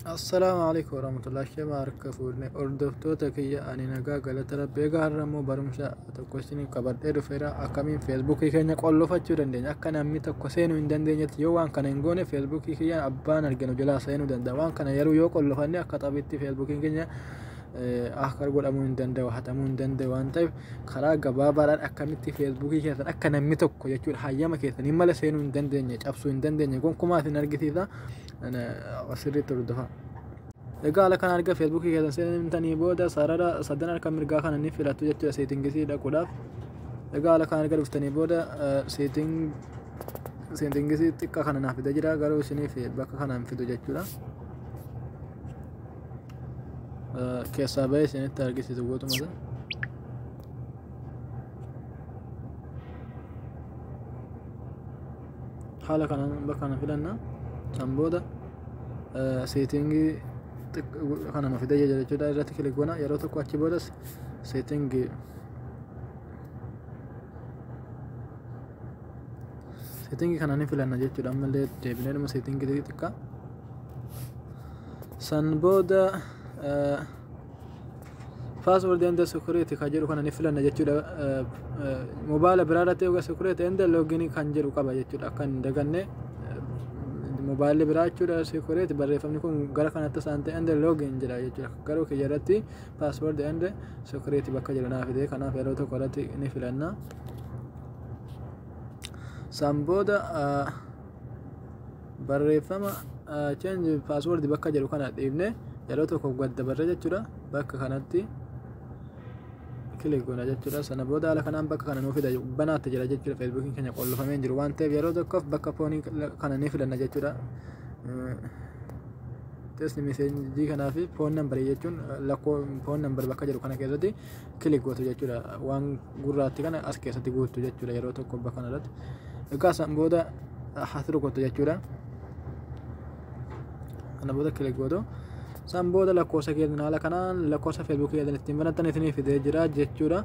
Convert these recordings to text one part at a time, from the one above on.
Assalaamu alaikum warahmatullahi. Shema harka fuudhne hordoftoota kiyya, ani nagaa, galata Rabbi. Egaa har'a immoo barumsa tokko isin qabadhee dhufeera. Akkamiin Feesbuukii keenya qollofachuu dandeenya, akka namni tokko seenuu hin dandeenyetti? Yoo waan kana hin goone, Feesbuukii kiyya abbaan arginu jalaa seenuu danda'a. Waan kana yeroo yoo qollofanne, akka taphitti Feesbuukiin keenya akka godhamuu hin danda'u, hatamuu hin danda'u. Waan ta'eef, karaa gabaabaadhaan akkamitti Feesbuukii keessan akka namni tokko jechuudha hayyama keessanii malee seenuu hin dandeenye, cabsuu hin dandeenye gonkumaa isin argisiisa. Sirriitti hordofaa. Egaa haala kana arga Feesbuukii keessan seentanii booda, sarara sadan harka mirgaa kana ni filattu jechuudha, settingsii dhaquudhaaf. Egaa haala kana arga dhuftanii booda, settingsii xiqqaa kana naaf fida jira, garuu isiniif bakka kanaan fidu jechuudha. Keessaa bahee isinitti argisiisu gootuma sana. Haala kanaan bakka kana filanna. San booda settingii kana nu fidee jira jechuudha. Irratti click goona yeroo tokko. Achi boodas settingii kana ni filanna jechuudha. Ammallee deebinee dhuma settingii xiqqaa. San booda password and security kan jedhu kana ni filanna jechuudha. Mobaayila biraa irratti yookaan security and login kan jedhu qaba jechuudha, akka hin daganne. Mobaayilli biraa jechuudha, security barreeffamni kun gara kanatti isaan ta'e and login jedha jechuudha. Garuu kiyya irratti password and security bakka jedhu naa fide. Kanaaf yeroo tokko irratti ni filanna. San booda barreeffama change password bakka jedhu kana dhiibne yeroo tokko gad dabarre jechuudha. Bakka kanatti click goona jechuudha. Sana booda haala kanaan bakka kana nuu fida, banaatti jira jechuudha. Feesbuukiin keenya qollofamee jiru waan ta'eef, yeroo tokkoof bakka phoneii kana ni filanna jechuudha. Text messageii kanaa fi phone numberii jechuun lakkoo phone number bakka jedhu kana keessatti click gootu jechuudha. Waan gurraatti kana as keessatti guuttu jechuudha yeroo tokko bakka kanarratti. Egaa san booda has rukutu jechuudha. Kana booda click gootu. San booda lakkoofsa keessan haala kanaan lakkoofsa Feesbuukii keessan ittiin banattan isinii fidee jira jechuudha.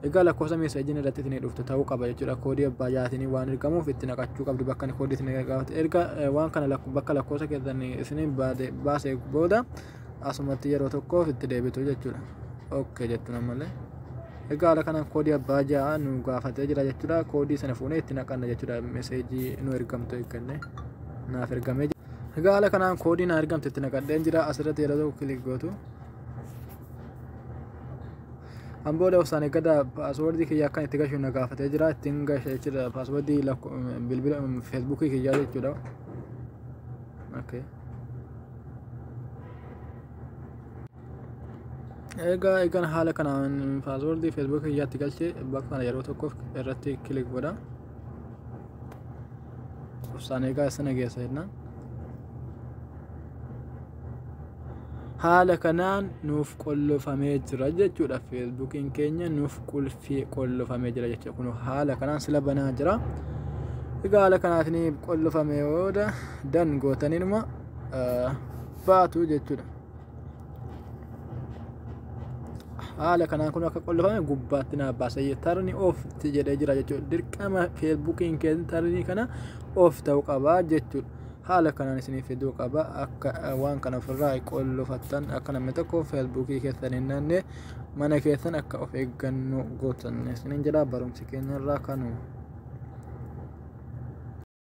Egaa lakkoofsa messageiin irratti isinii dhuftu ta'uu qaba jechuudha. Koodii abbaa jaatinii waan ergamuuf itti naqachuu qabdu bakka inni koodii isinii gaafate. Erga waan kana bakka lakkoofsa keessan isinii baasee booda, asumatti yeroo tokkoof itti deebitu jechuudha. Okay jettu ammallee. Egaa haala kanaan koodii abbaa ja'a nu gaafatee jira jechuudha. Koodii sana fuunee itti naqanna jechuudha. Messageii nu ergamtu eegganne naaf ergamee jira. Egaa haala kanaan koodii na ergamte itti naqadheen jira. Asirratti yeroo tokko click gootu. An booda obsaan eeggada. Passwordii kiyya akkan itti gashu na gaafatee jira. Ittiin gasha jechuudha. Passwordii bilbila Feesbuukii kiyyaa jechuudha. Okay. Egaa egaan haala kanaan passwordii Feesbuukii kiyyaatti galchee, bakka kana yeroo tokkoof irratti click godha. Obsaan eegaa, sana geessa jennaan. Haala kanaan nuuf qollofamee jira jechuudha. Feesbuukiin keenya nuuf qulfii qollofamee jira jechuudha. Kun haala kanaan sila banaa jira. Egaa haala kanaatiin qollofamee booda, done gootaniinuma baatu jechuudha. Haala kanaan kun akka qollofame gubbaatti naaf baasa. Turn off jedhee jira jechuudha. Dirqama Feesbuukiin keenya turnii kana off ta'uu qaba jechuudha. Haala kanaan isinii fiduu qaba. Akka waan kana ofirraa qollofattan, akka namni tokko Feesbuukii keessan hin naanne, mana keessan akka of eeggannoo gootan isiniin jedha. Barumsi keenya irraa kanuma.